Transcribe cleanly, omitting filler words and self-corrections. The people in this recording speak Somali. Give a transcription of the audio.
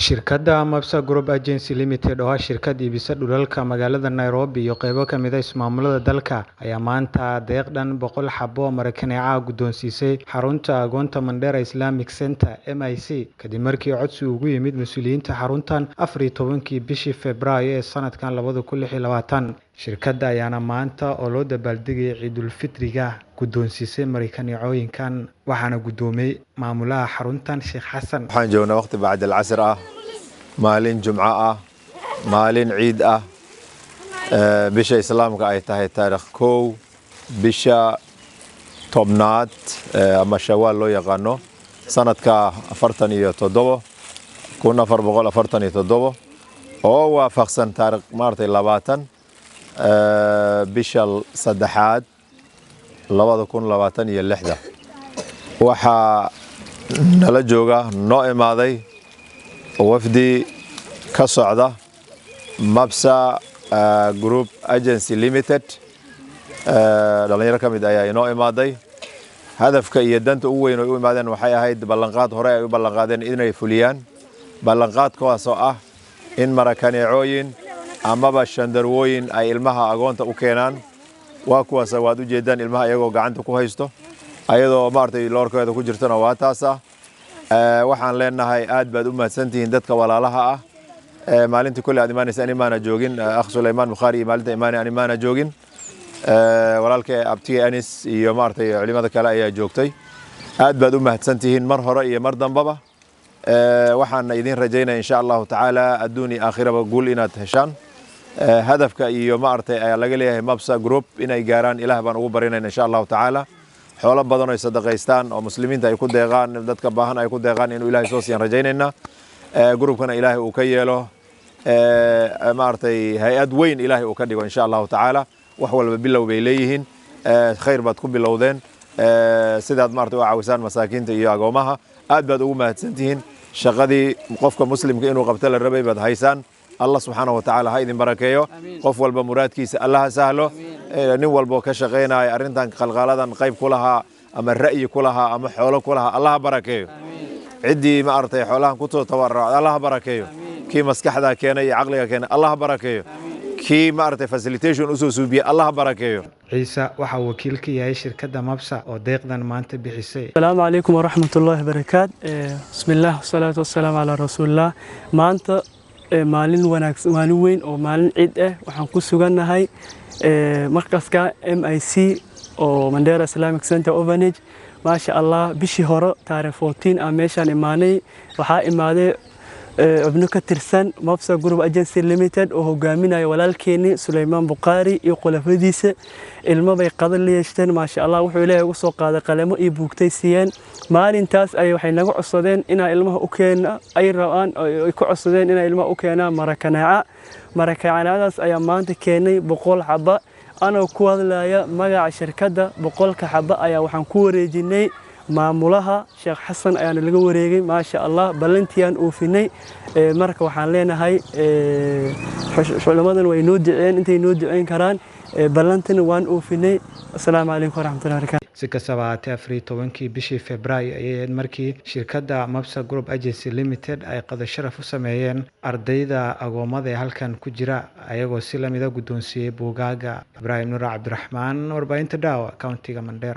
Shirkadda Mapsa Group Agency Limited oo ah shirkad iibisa dhulalka magaalada Nairobi iyo qaybo ka mid ah ismaamulada dalka ayaa maanta deeq dhan 100 xabo oo marakaneeca ah guddoonsiisay xarunta agoonta Mandera Islamic Centre (MIC) kadib markii codsi uga yimid mas'uuliyiinta xaruntan 14kii bishii Febraayo ee sanadkan 2026. Shirkadda ayaana maanta oo loo dabaaldegayay Ciidul Fitriga guddoonsiisay marakaneecooyinkan, waxaana guddoomiyay maamulaha xaruntan Sheekh Xasan. Waxaan joognaa waqti bacd alcasr ah, maalin jumco ah, maalin ciid ah, bisha islaamka ay tahay taarikh 1 bisha 10aad ama Shawaal loo yaqaano, sanadka 47 1447, oo waafaqsan taarikh maaragtay 20 bisha 3aad 2026. Waxaa nala jooga, noo imaaday wafdi ka socda Mapsa Group Agency Limited. Dhalinyaro ka mid ayaa inoo imaaday. Hadafka iyo danta ugu weyn oy u imaadeen waxay ahayd ballanqaad hore ay u ballanqaadeen inay fuliyaan, ballanqaadkaasoo ah in marakaneecooyin amaba shandarwooyin ay ilmaha agoonta u keenaan. Waa kuwaas waad u jeedaan ilmaha iyagoo gacanta ku haysto, ayadoo maaragtay loorkeeda ku jirtana waa taasa. Waxaan leenahay aad baad u mahadsantihiin dadka walaalaha ah. Maalintii kolley aad imaanaysa ani maana joogin, akh Sulaymaan Bukhaari iyo maalinta imaanay ani maana joogin, walaalkay abtiga Anis iyo maaragtay culimada kale ayaa joogtay. Aad baad u mahadsantihiin mar hore iyo mar dambaba. Waxaan idin rajaynaya insha Allahu tacaala adduun iyo aakhiraba guul inaad heshaan. Hadafka iyo maaragtay ayaa laga leeyahay Mapsa Group inay gaaraan, Ilaah baan ugu barinayna insha Allahu tacaala xoolo badan oo ay sadaqaystaan oo muslimiinta ay ku deeqaan, dadka baahan ay ku deeqaan, inuu Ilaahay soo siiyaan rajaynaynaa. Groupkana Ilaahay uu ka yeelo maaragtay hay-ad weyn, Ilaahay uu ka dhigo insha Allahu tacaala. Wax walba bilow bay leeyihiin, khayr baad ku bilowdeen sidaad maaragtay u caawisaan masaakiinta iyo agoomaha. Aad baad ugu mahadsantihiin. Shaqadii qofka muslimka inuu qabto la rabay baad haysaan. Allah subxaanahu wa tacaala ha idin barakeeyo. Qof walba muraadkiisa Allah ha sahlo. Nin walbo ka shaqaynaya arrintan qalqaaladan qayb ku lahaa ama ra'yi ku lahaa ama xoolo ku lahaa, Allah ha barakeeyo. Ciddii maaragtay xoolahan ku soo tabarrucda, Allah ha barakeeyo. Kii maskaxda keenay iyo caqliga keenay, Allah ha barakeeyo. Kii maaragtay facilitation usoo suubiyey, Allah ha barakeeyo. Ciise waxa uu wakiil ka yahay shirkadda Mapsa oo deeqdan maanta bixisay. Asalaamu calaykum waraxmatullaahi barakaat. Bismillaah wasalaatu wasalaamu calaa rasuulillah. Maanta maalin wanaagsan, maalin weyn oo maalin ciid ah, waxaan ku sugannahay markaska MIC oo Mandera Islamic Center Orphanage. Maasha Allah, bishii hore taarikh 14 aan meeshaan imaanay. Waxaa imaaday xubno ka tirsan Mapsa Group Agency Limited oo hogaaminaya walaalkeeni Suleymaan Bukhaari iyo khulafadiisa. Ilmo bay qadar la yeeshteen, maasha Allah. Wuxuu Ilaahay ugu soo qaaday qalamo iyo buugtay siiyeen. Maalintaas ay waxay naga codsadeen inaa ilmaha u keena ay rabaan, ay ku codsadeen inay ilmaha u keenaan marakanaaca. Marakanaacadaas ayaa maanta keenay 100 xaba. Anoo ku hadlaya magaca shirkadda, 100ka xaba ayaa waxaan ku wareejinay maamulaha Sheekh Xasan ayaana laga wareegay. Maasha Allah, ballantiiyaan oofinay. Marka waxaan leenahay culamadan way noo duceeyeen intay noo duceyn karaan, ballantana waan oofinay. Asalaamu calaykum waraxmatullahi barakatu. Si kastaba ahaatee, 14kii bishii Febraayo ayay ahayd markii shirkadda Mapsa Group Agency Limited ay qado sharaf u sameeyeen ardayda agoomada ee halkan ku jira, ayagoo si lamida guddoonsiiyey buugaaga. Ibraahim Nuur Cabdiraxmaan, warbaahinta Daawa, countiga Mandera.